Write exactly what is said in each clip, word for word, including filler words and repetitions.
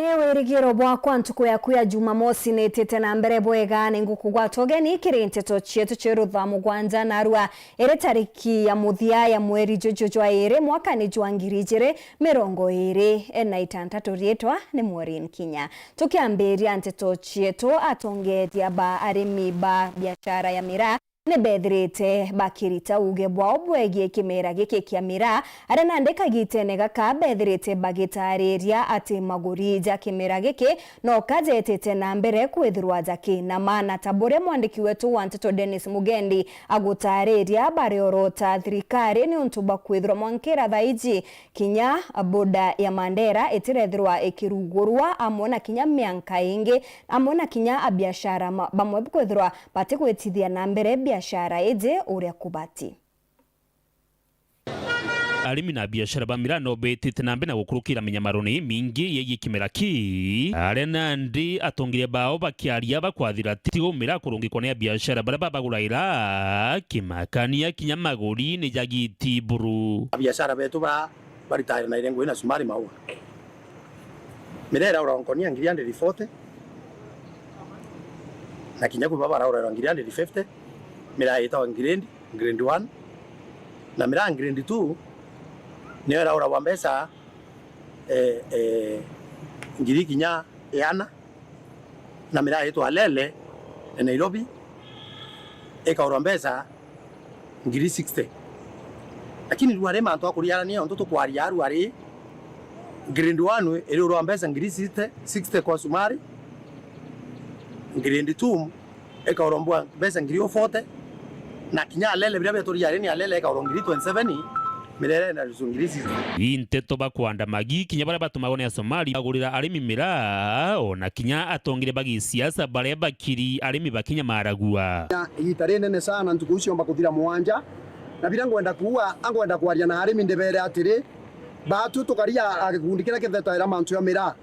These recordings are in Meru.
Ni wirigiro bwakwa ntuku yaku ya Jumamosi ni itite na mbere bwega. Ni ngukugwata ugeni kiri nteto cietu cia rutha mugwanja narua iri tariki ya muthia ya mweri juju jwa iri mwakani jwa ngiri ijiri mirongo iri na itantatu. Riitwa ni Maureen Kinya. Tukiambiria nteto cietu, atongeria ba arimi ba biashara ya miraa ni bethirite bakirita uuge bwao bwegie kimera giki kia miraa, aria nandi kagitene gaka bethirite bagitariria ati maguri ja kimera giki no kajetite na mbere kwithirwa jakinama, na ta buria mwandiki wetu wa nteto Dennis Mugendi agutariria, bariorota thirikari niuntu bwa kwithirwa mwankira thaiji kinya boda ya Mandera itirethirwa ikirugurwa, amwe na kinya mianka ingi, amwe na kinya abiashara ma-, bamwe bukwithirwa batigwitithia na mbere biashara iji uria kubati. Arimi na biashara ba miraa no betite na mbere na gukurukira minyamarone imingi yegie kimera ki, aria nandi atongeria bao bakiaria bakwathira tigo miraa kurungikwa ni abiashara baria babaguraira kimakania kinya maguri ni jagiti buru. Abiashara betu ba baritaire na irengo ina sumari maua. Miraa iraura nkonia ngiri hundred forty, na kinya kwi baba baraurairwa ngiri hundred fifty, miraa itawa grade, grade one, na miraa grade two niyo irauragwa mbeca, eh, eh, ngiri kinya iana, na miraa itwa lele ya Nairobi ikaurwa mbeca ngiri sixty. Lakini riu ari mantu a kuriarania, untu tukwaria aru ari, grade one iriurwa mbeca ngiri sixty, sixty kwa sumari, grade two ikaurwa mbua mbeca ngiri forty, na kinya alele biria biaturiari ni alele ikaurwa ngiri twenty-seven, mirere na rusu ngiri sixty. Ii nteto bakwanda magi kinya baria batumagwa ni Asomali bagurira arimi miraa, ona kinya atongire ba gisiasa baria bakiri arimi bakinyamaragua. Igita rinene sana, ntuku iu ciomba kuthira mugwanja, na biria ngwenda kuuga, angwenda kwaria na arimi ndibere atiri, baatu tukari a, a gikundi kiria kithetaira mantu ja miraa,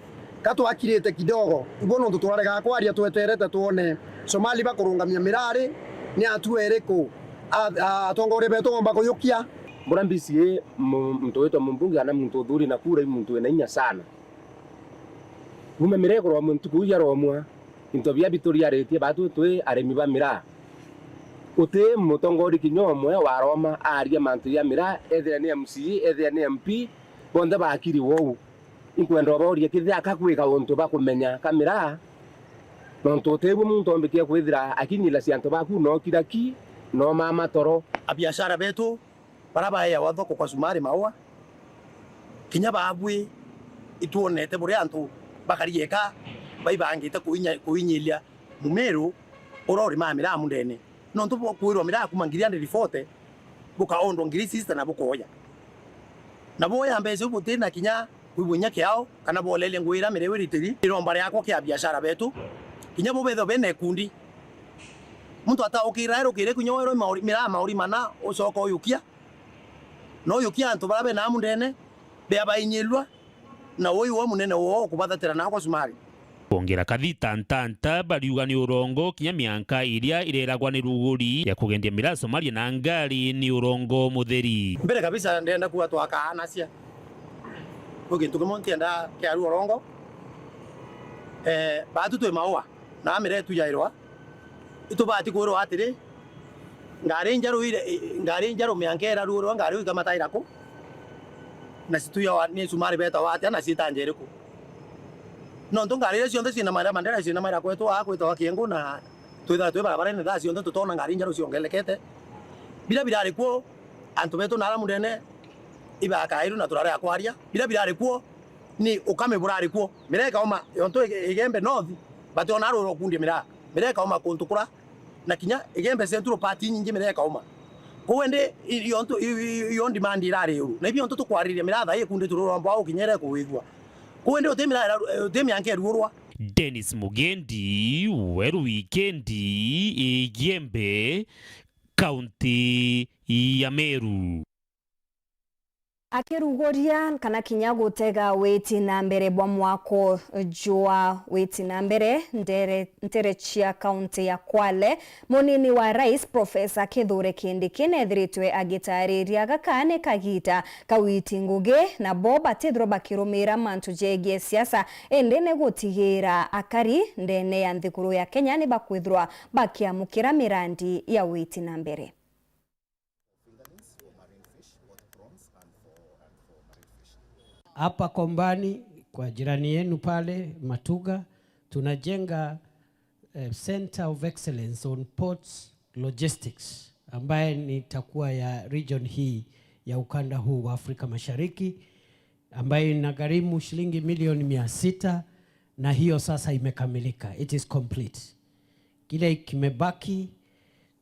ka twakirite kidogo, ibo nontu turaregaa kwaria, tweterete twone Somali bakurungamia miraa ri, ni atua iriku a, a, atongoria betu bomba kuyukia. Mbura mbisi ii, mu-, muntu witwa mumbunge kana muntu uthuri na kura i muntu wina inya sana. Kuma miraa ikuromwa ntuku iu yaromwa, into biria bituriaritie baatu twi arimi ba miraa. Guti mutongori kinya umwe waroma aaria mantu ja miraa, ethira ni M C A, ethira ni M P, bonthe bakiri wou. Inkwenda ubauria kethira ka kwika untu ba kumenya ka miraa, nontu utibua muntu ombikie kwithira akinyila cia antu baku no kira ki, no mama toro. Abiashara betu baria baeagwa thoko kwa sumari maua, kinya baabui itwonete buria antu bakari eka baibangite kuinya-, kuinyilia mumiru uria urimaa miraa mundene. Nontu bukwirwa miraa kuma ngiri hundred forty, bukaondwa ngiri sixty na bukoya. Na bwoya mbeca iu butina kinya kwigua inya kiao, kana bwoleria ngui iria miraa iu iritiri. Iromba riakwa kia biashara betu, kinya bo bethirwa bena ikundi. Muntu ataukira erukire kinya werwe mauri-, miraa mauri mana, ucoka uyukia. Na uyukia antu baria bena amu ndene, bea bainyilua, na ui uo munene uo ukubathatira nao kwa sumari. Kwongera kathita ntanta, bariuga ni urongo kinya mianka iria ireragwa ni ruguri ya kugendia miraa Somalia na ngari ni urongo mutheri. Mbere kabisa ndenda kuuga twakaanacia. Kwi gintu kimwe ntienda kiaru urongo. Eh, baatu twi maua, na miraa itu yairwa. Itubati kwirwa atiri, ngari njeru ire, ngari njeru mianka iraruurwa, ngari iu ikamata iraku? Na cituyawa ni cumari betawa atia, na ciitanja iriku? Nontu ngari iria cionthe ciina maira mandera, ciina maira kwetu aa kwitawa Kiengu, na twithaga twi barabarene thaa cionthe, tutona ngari njeru ciongelekete. Biria birari kuo, antu betu na aria mundene ibakairu na turarea kwaria. Biria birari kuo, ni ukame burari kuo. Miraa ikauma, yontu Ige-, Igembe North, bationa ruru kundia miraa. Miraa ikauma kuntu kura, na kinya Igembe Central part inyingi miraa ikauma. Kou indi i-, yontu i-, i-, iyo demand irari uru. Na ibi yontu tukwariria miraa thaa ii ikundi tururu mbwa ukinyere kuwigua. Kou indi uti miraa ira-, uti mianka iruurwa. Dennis Mugendi, Weru Wikendi, Igembe, kaunti ya Meru. Akiruguria kana kinya gutega witi na mbere bwa mwako jwa witi na mbere ndere, ntere cia kaunti ya Kwale, munini wa rais Professor Kithure Kindiki nethiritwe agitariria gaka ni kagita ka witi ngugi, nabo batithirwa bakirumira mantu jegie siasa, indi ni gutigira akari ndene ya nthiguru ya Kenya ni bakwithirwa bakiamukira mirandi ya witi na mbere. Hapa Kombani, kwa jirani yenu pale Matuga, tunajenga, eh, Center of Excellence on Ports Logistics, ambaye nitakuwa ya region hii ya ukanda huu wa Afrika Mashariki, ambayo inagharimu shilingi milioni mia sita, na hiyo sasa imekamilika. It is complete. Kile kimebaki,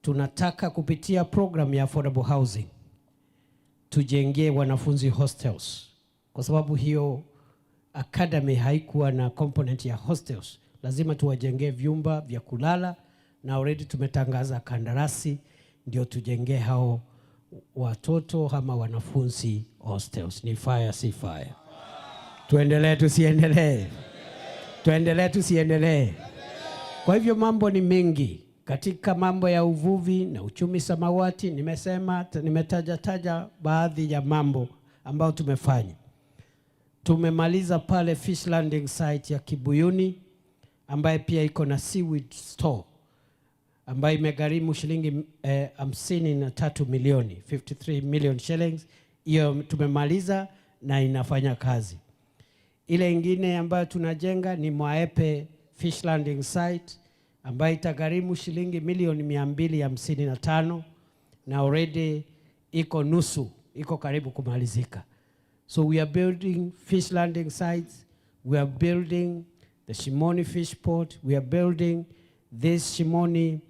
tunataka kupitia program ya affordable housing, tujengee wanafunzi hostels, kwa sababu hiyo academy haikuwa na component ya hostels. Lazima tuwajengee vyumba vya kulala, na already tumetangaza kandarasi, ndio tujengee hao watoto ama wanafunzi hostels. Ni fire, si fire? Tuendelee, tusiendelee? Tuendelee, tusiendelee? Kwa hivyo mambo ni mengi katika mambo ya uvuvi na uchumi samawati. Nimesema, nimetaja taja baadhi ya mambo ambayo tumefanya. Tumemaliza pale fish landing site ya Kibuyuni, ambaye pia iko na seaweed store, ambayo imegharimu shilingi, eh, hamsini na tatu milioni, fifty-three million shillings. Hiyo tumemaliza na inafanya kazi. Ile ingine ambayo tunajenga ni Mwaepe fish landing site, ambayo itagharimu shilingi milioni mia mbili hamsini na tano, na already iko nusu, iko karibu kumalizika. So we are building fish landing sites, we are building the Shimoni fish port, we are building this Shimoni,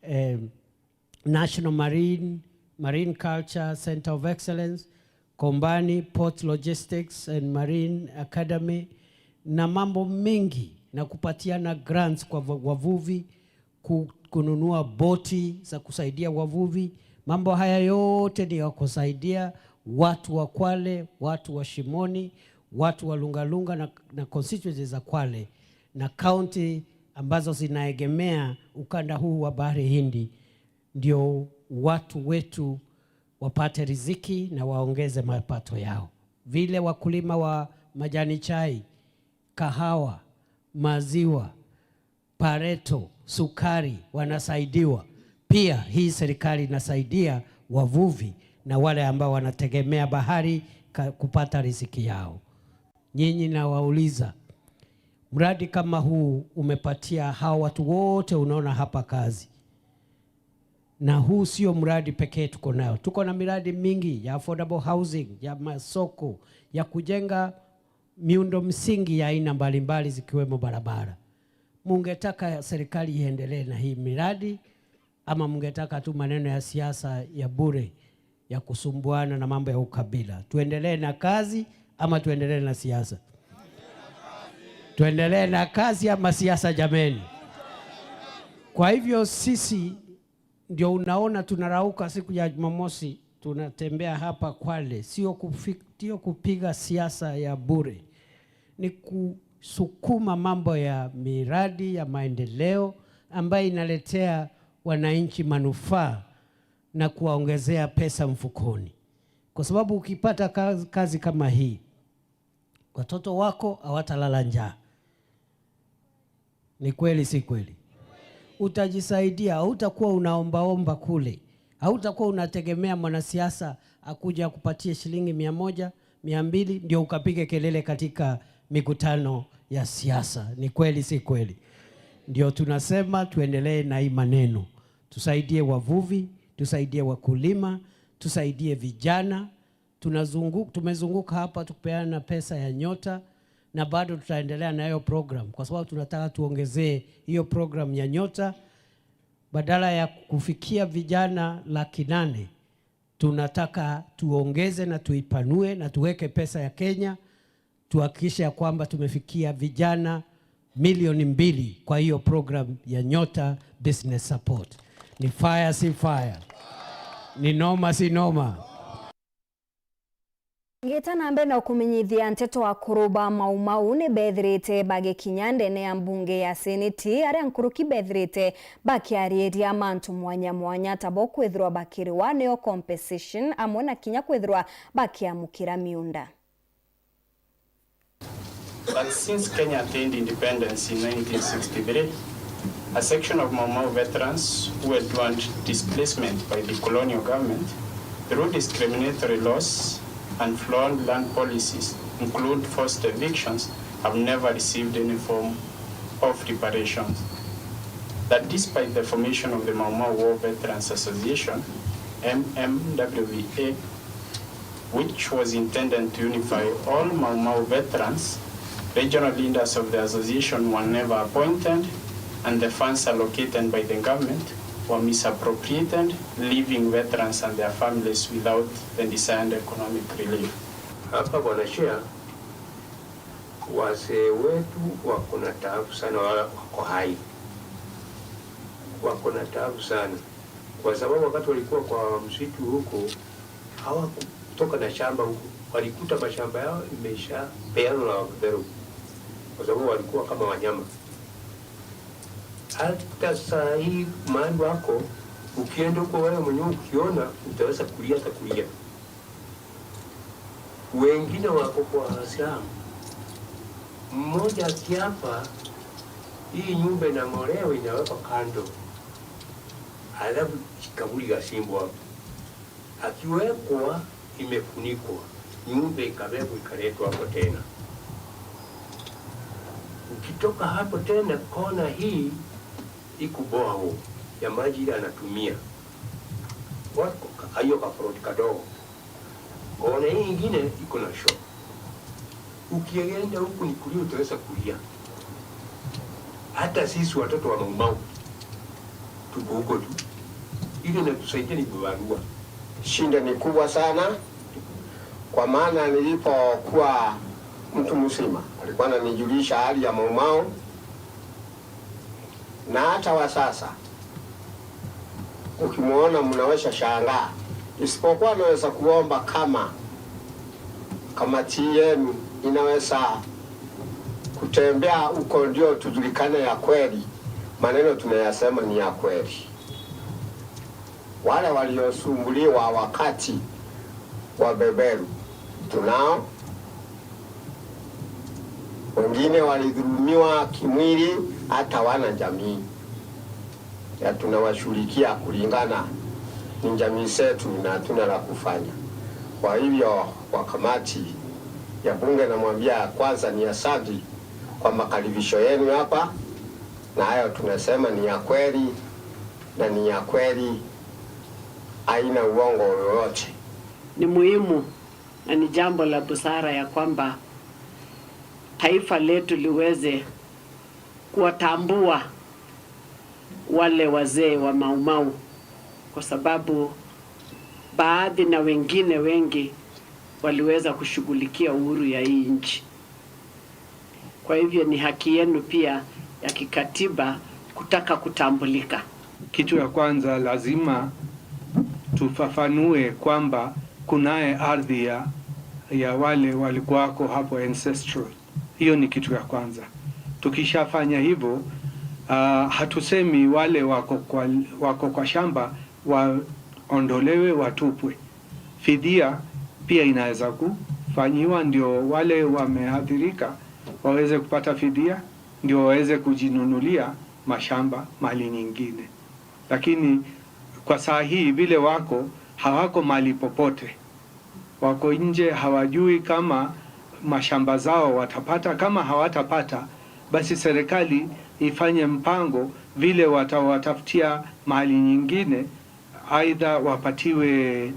um, National Marine, Marine Culture Center of Excellence, Kombani Port Logistics and Marine Academy, na mambo mengi, na kupatiana grants kwa wa-, wavuvi, ku-, kununua boti za kusaidia wavuvi. Mambo haya yote ni ya kusaidia watu wa Kwale, watu wa Shimoni, watu wa Lungalunga na, na constituencies za Kwale na county ambazo zinaegemea ukanda huu wa Bahari Hindi, ndio watu wetu wapate riziki na waongeze mapato yao. Vile wakulima wa majani chai, kahawa, maziwa, pareto, sukari wanasaidiwa, pia hii serikali inasaidia wavuvi na wale ambao wanategemea bahari ka-, kupata riziki yao. Nyinyi nawauliza, mradi kama huu umepatia hao watu wote unaona hapa kazi? Na huu sio mradi pekee tuko nayo. Tuko na miradi mingi ya affordable housing, ya masoko, ya kujenga miundo msingi ya aina mbalimbali zikiwemo barabara. Mungetaka serikali iendelee na hii miradi, ama mungetaka tu maneno ya siasa ya bure ya kusumbuana na mambo ya ukabila? Tuendelee na kazi ama tuendelee na siasa? Tuendelee na kazi ama siasa, jameni? Kwa hivyo sisi ndio unaona tunarauka siku ya Jumamosi, tunatembea hapa Kwale, sio kufi-, sio kupiga siasa ya bure. Ni kusukuma mambo ya miradi ya maendeleo ambayo inaletea wananchi manufaa na kuwaongezea pesa mfukoni. Kwa sababu ukipata ka-, kazi kama hii, watoto wako hawatalala njaa. Ni kweli, si kweli? Utajisaidia, hautakuwa unaombaomba kule, hautakuwa unategemea mwanasiasa akuje akupatie shilingi mia moja, mia mbili, ndio ukapige kelele katika mikutano ya siasa. Ni kweli, si kweli? Ndio tunasema tuendelee na hii maneno, tusaidie wavuvi, tusaidie wakulima, tusaidie vijana. Tunazungu-, tumezunguka hapa tukipeana pesa ya Nyota, na bado tutaendelea na hiyo program, kwa sababu tunataka tuongezee hiyo program ya Nyota. Badala ya kufikia vijana laki nane, tunataka tuongeze na tuipanue na tuweke pesa ya Kenya, tuhakikishe ya kwamba tumefikia vijana milioni mbili kwa hiyo program ya Nyota Business Support. Ni fire, si fire? Ni noma, si noma? Ngita na mbere na kumenyithia nteto, akuru ba Mau Mau ni bethirite bagikinya ndene ya mbunge ya Seneti, aria nkuruki bethirite bakiariria mantu mwanya mwanya, ta bo kwithirwa bakiriwa niyo compensation, amwe na kinya kwithirwa bakiamukira miunda. But since Kenya attained independence in nineteen sixty-three, a section of Mau Mau veterans who endured displacement by the colonial government through discriminatory laws and flawed land policies, include forced evictions, have never received any form of reparations. That despite the formation of the Mau Mau War Veterans Association, M M W V A, which was intended to unify all Mau Mau veterans, regional leaders of the association were never appointed, and the funds allocated by the government were misappropriated, leaving veterans and their families without the desired economic relief. Hapa, Bwana Chair, wazee wetu wako na taabu sana, wala wako hai. Wako na taabu sana. Kwa sababu wakati walikuwa kwa msitu huko, hawakutoka na shamba huko. Walikuta mashamba yao imeshapeanwa na wabeberu. Kwa sababu walikuwa kama wanyama. Hata saa hii mahali wako, ukienda huko wewe mwenyewe ukiona, utaweza kulia, hata kulia. Wengine wako kwa silaha. Mmoja akiapa, hii nyumba inang'olewa, inawekwa kando. Alafu kaburi ikasimbwa hapo. Akiwekwa, imefunikwa. Nyumba ikabebwa, ikaletwa hapo tena. Ukitoka hapo tena, kona hii iko borehole ya maji ile anatumia. Wako ka-, hiyo kaforoti kadogo. Kona hii ingine iko na shoo. Ukienda huku ni kulia, utaweza kulia. Hata sisi watoto wa Mau Mau tuko huko tu. Ile inatusaidia ni vibarua. Shida ni kubwa sana, kwa maana nilipokuwa mtu mzima, alikuwa ananijulisha hali ya Mau Mau. Na hata wa sasa, ukimwona mnaweza shangaa. Isipokuwa naweza kuomba kama kamati yenu inaweza kutembea huko, ndio tujulikane ya kweli maneno tunayasema ni ya kweli. Wale waliosumbuliwa wakati wa beberu tunao, wengine walidhulumiwa kimwili, hata wana jamii. Ya tunawashughulikia kulingana ni jamii zetu na hatuna la kufanya. Kwa hivyo, kwa kamati ya bunge namwambia kwanza ni asante kwa makaribisho yenu hapa, na hayo tunasema ni ya kweli na ni ya kweli, haina uongo yoyote. Ni muhimu na ni jambo la busara ya kwamba taifa letu liweze kuwatambua wale wazee wa Mau Mau, kwa sababu baadhi na wengine wengi waliweza kushughulikia uhuru ya hii nchi. Kwa hivyo ni haki yenu pia ya kikatiba kutaka kutambulika. Kitu ya kwanza lazima tufafanue kwamba kunaye ardhi ya, ya wale walikuwako hapo ancestral. Hiyo ni kitu ya kwanza. Tukishafanya hivyo, ah, hatusemi wale wako kwa, wako kwa shamba waondolewe, watupwe. Fidia pia inaweza kufanyiwa, ndio wale wameathirika waweze kupata fidia, ndio waweze kujinunulia mashamba mahali nyingine. Lakini kwa saa hii vile wako, hawako mahali popote. Wako nje, hawajui kama mashamba zao watapata. Kama hawatapata, basi serikali ifanye mpango vile watawatafutia mahali nyingine, aidha wapatiwe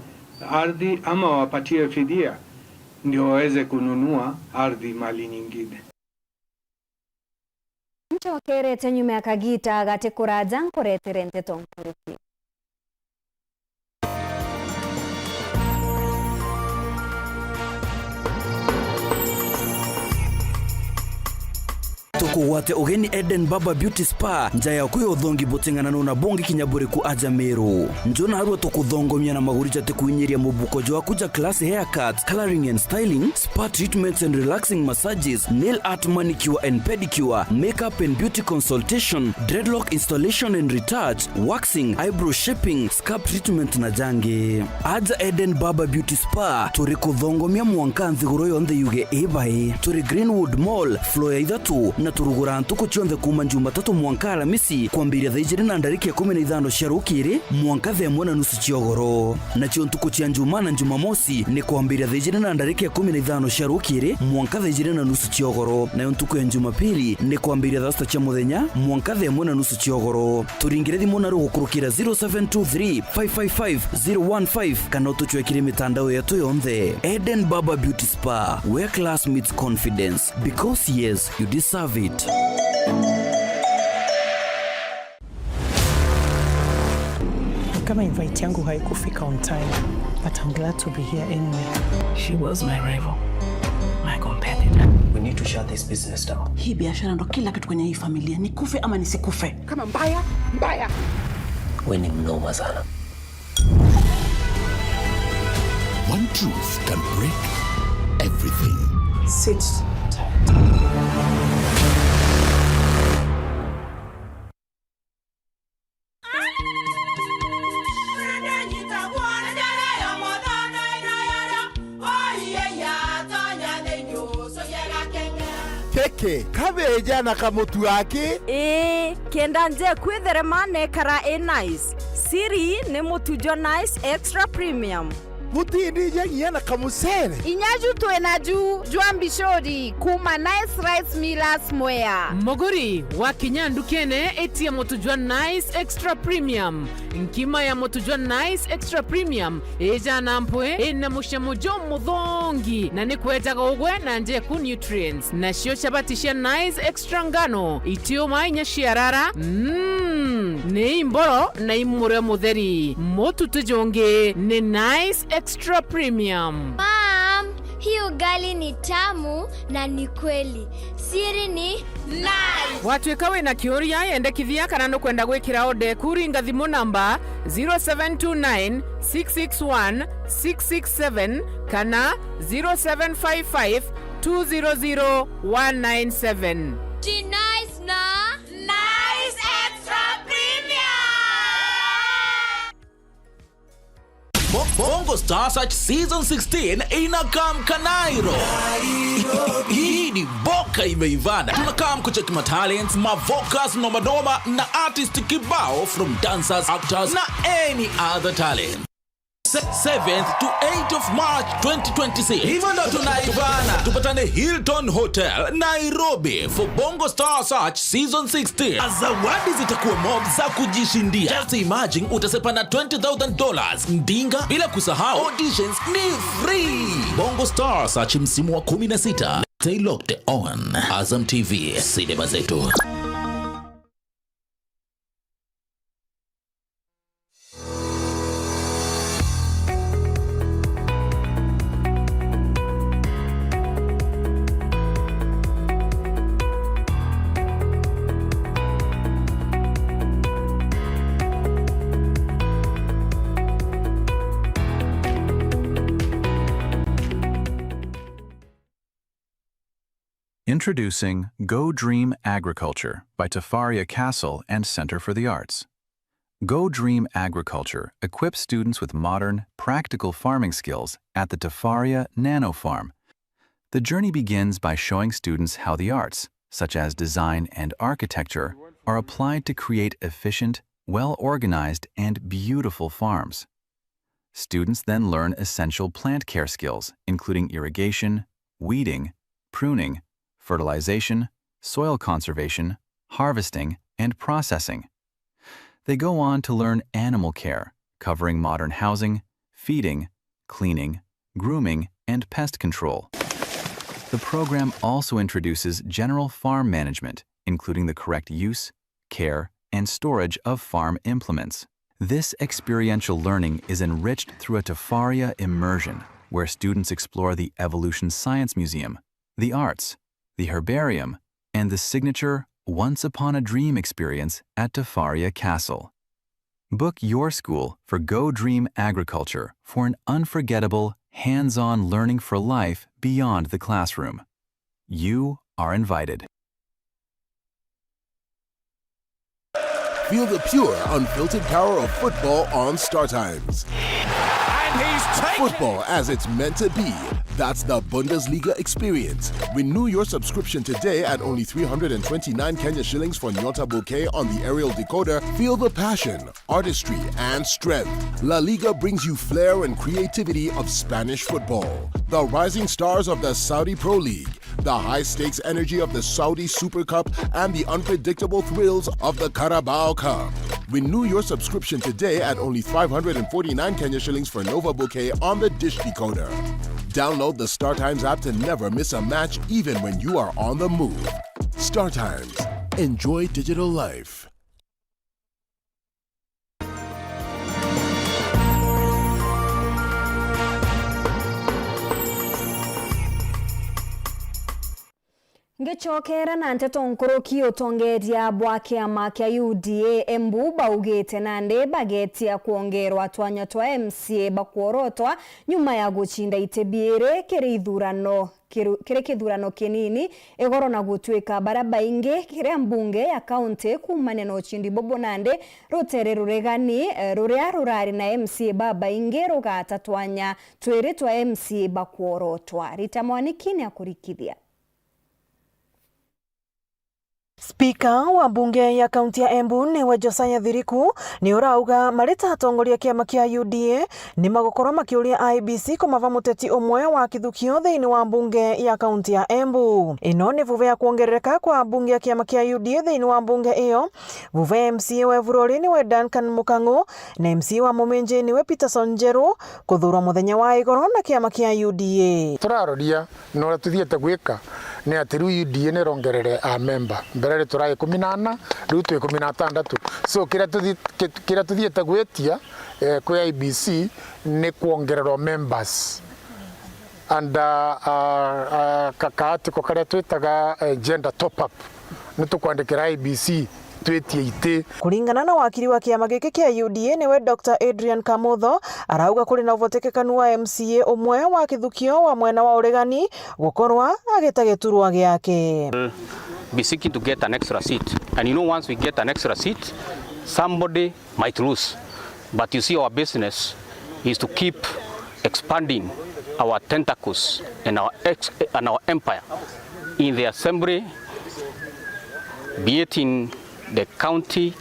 ardhi ama wapatiwe fidia, ndio waweze kununua ardhi mahali nyingine. Ncokerete nyuma ya kagiita gati kuraja nkuretere nteto nkuruki. Tuku Ugwate ugeni Eden Barber Beauty Spa, nja yaku ya uthongi buting'ananu na bungi kinya buriku aja Meru. Njo narua tukuthongomia na maguri jatikuinyiria mubuko jwaku ja class haircut, coloring and styling, spa treatments and relaxing massages, nail art, manicure and pedicure, makeup and beauty consultation, dreadlock installation and retouch, waxing, eyebrow shaping, scalp treatment na jangi. Aja Eden Barber Beauty Spa, turi kuthongomia mwanka nthiguru yonthe yuge i bai. Turi Greenwood Mall, floor ya ithatu, na turuguraa ntuku cionthe kuuma Jumatatu mwanka Alamisi, kwambiria thaa ijiri na ndarika ikumi na ithano cia rukiri mwanka thaa imwe na nusu cia ugoro. Nacio ntuku cia Njumaa na Jumamosi ni kwambiria thaa ijiri na ndarika ikumi na ithano cia rukiri mwanka thaa ijiri na nusu cia ugoro, nayo ntuku ya Jumapili ni kwambiria thaa sita cia muthenya mwanka thaa imwe na nusu cia ugoro. Turingire thimu na rugukurukira zero seven two three, five five five, zero one five kana utucwekire mitandao yetu yonthe. Eden Barber Beauty Spa, where class meets confidence. Because yes, you deserve it. Kama invite yangu haikufika on time, but I'm glad to be here anyway. She was my rival, my competitor. We need to shut this business down. Hii biashara ndo kila kitu kwenye hii familia, nikufe ama nisikufe. Kama mbaya, mbaya. We ni mnoma sana. One truth can break everything. Sit tight. Keke, kabeja na kamutu aki. Ii, kenda nje kwitherema nekara i nice. Siri ni mutu jwa Nice Extra Premium. Butindija nginya na kamucere. Inya ju twi naju jwa mbicuri kuuma Nice Rice Millers Mwea. Muguri, wakinya ndukene, itia mutu jwa Nice Extra Premium. Nkima ya mutu jwa Nice Extra Premium ijana mpwi, ina mucamo jumuthongi, na ni kwejaga ugwe na njeku nutrients. Nacio chabati cia Nice Extra ngano, itiuma inya ciarara, mm, ni imboro na imure mutheri. Mutu ti jungi, ni Nice Extra Premium. Mom, hii ugali ni tamu na ni kweli. Siri ni Nice. Watuika wina kiuria, yendekithia kana nukwenda gwikira order eku, ringa thimu namba zero seven two nine, six six one, six six seven kana zero seven five five, two zero zero, one nine seven. Ji Nice na Nice Extra Premium. Bo-, Bongo Star Search Season sixteen inakam Kanairo. Hii ni boka imeivana. Tunakam kucheck ma talents, ma vocals noma noma na artist kibao, from dancers, actors na any other talent. Se-, seventh to eighth of March twenty twenty-six. Hivyo ndo tunaivana. Tupatane Hilton Hotel, Nairobi for Bongo Star Search Season sixteen. Zawadi zitakuwa mob za kujishindia. Just imagine, utasepa na twenty thousand dollars ndinga, bila kusahau auditions ni free. Bongo Star Search msimu wa kumi na sita. Stay locked on Azam T V, sinema zetu. Introducing Go Dream Agriculture by Tafaria Castle and Centre for the Arts. Go Dream Agriculture equips students with modern, practical farming skills at the Tafaria Nano Farm. The journey begins by showing students how the arts, such as design and architecture, are applied to create efficient, well-organized, and beautiful farms. Students then learn essential plant care skills, including irrigation, weeding, pruning, fertilization, soil conservation, harvesting, and processing. They go on to learn animal care, covering modern housing, feeding, cleaning, grooming, and pest control. The program also introduces general farm management, including the correct use, care, and storage of farm implements. This experiential learning is enriched through a Tafaria immersion, where students explore the Evolution Science Museum, the arts, the herbarium, and the signature Once Upon a Dream experience at Tafaria Castle. Book your school for Go Dream Agriculture for an unforgettable, hands-on learning for life beyond the classroom. You are invited. Feel the pure, unfiltered power of football on Star Times. And he's taken Football as it's meant to be. That's the Bundesliga experience. Renew your subscription today at only three hundred and twenty-nine Kenya shillings for Nyota Bouquet on the aerial decoder. Feel the passion, artistry, and strength. La Liga brings you flair and creativity of Spanish football. The rising stars of the Saudi Pro League, the high-stakes energy of the Saudi Super Cup, and the unpredictable thrills of the Carabao Cup. Renew your subscription today at only five hundred and forty-nine Kenya shillings for Nova Bouquet on the dish decoder. Download the Star Times app to never miss a match, even when you are on the move. Star Times. Enjoy digital life. Ngicokera na nteto nkuruki, utongeria bwa kiama kia U D A Embu baugite nandi bagetia kwongerwa twanya twa M C A bakworotwa nyuma ya gucinda iti biiri kiri ithurano kiru-, kiri kithurano kinini igoro na gutwika baria baingi kiri mbunge ya kaunti kuumania na ucindi bubu nandi rutere ruregani, eh, ruria rurari na M C A babaingi rugata twanya twiri twa M C A bakworotwa. Rita Mwaniki ni akurikithia. Spika wa mbunge ya kaunti ya Embu niwe Josiah Thiriku ni urauga mari ta atongoria kiama kia U D A ni magukorwa makiuria I E B C kumava muteti umwe wa kithukio thiini wa mbunge ya kaunti ya Embu. Ino ni vuve ya kwongerereka kwa mbunge ya kiama kia U D A thiini wa mbunge iyo. Vuve ya M C A wa Evurori niwe Duncan Mukang'u na M C A wa Muminji niwe Peterson Njeru kuthurwa muthenya wa igoro na kiama kia U D A. Turaroria na uria tuthiite gwika ni ati riu U D A ni irongerere a memba. Mbere ri turai ikumi na ana, riu twi ikumi na atandatu. So, kiria tuthi-, ki-, kiria tuthiite gwitia, eh, kwi I E B C ni kwongererwa members. And, uh, uh, uh, ka-, kaatiko karia twitaga, eh, gender top up, ni tukwandikira I E B C twitie iti. Kuringana na wakiri wa kiama giki kia U D A niwe Doctor Adrian Kamutho, arauga kuri na uvotekekanu wa M C A umwe wa kithukio wa mwena wa uregani gukorwa agita giturwa giake. Be seeking to get an extra seat. And you know, once we get an extra seat, somebody might lose. But you see, our business is to keep expanding our tentacles and our ex-, and our empire in the assembly, be it in the county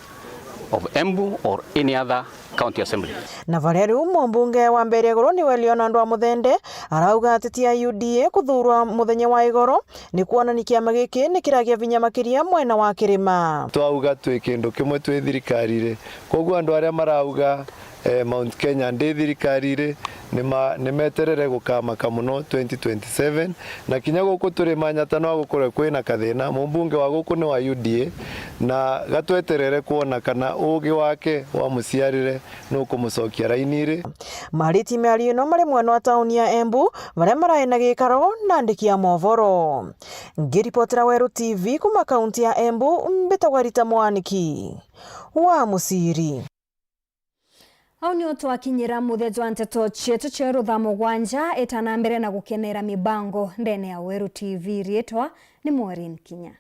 of Embu or any other county assembly. Na varia riu mumbunge wa Mberia Iguru niwe Leonard wa Muthende arauga ateti a U D A kuthurwa muthenya wa igoro ni kwonania kiama giki ni kiragia vinya makiria mwena wa kirima. Twauga twi kindu kimwe twi thirikarire, koguo andu aria marauga, eh, Mount Kenya ndi thirikarire, ni ma-, ni meterere gukamaka muno twenty twenty-seven, na kinya guku turi manyata no gukorwe kwina kathina. Mumbunge wa guku ni wa U D A, na gatweterere kwona kana ugi wake wa muciarire nukumucokia raini ri. Mariti miario ino mari mwena wa tauni ya Embu, varia marai na gikaro na andiki a movoro. Ngiripotera Weru T V kuma kaunti ya Embu, mbitagwa Rita Mwaniki wa Muciri. Au nio twakinyira muthia jwa nteto cietu cia rutha mugwanja. Itana mbere na gukenera mibango ndene ya Weru T V, riitwa ni Maureen Kinya.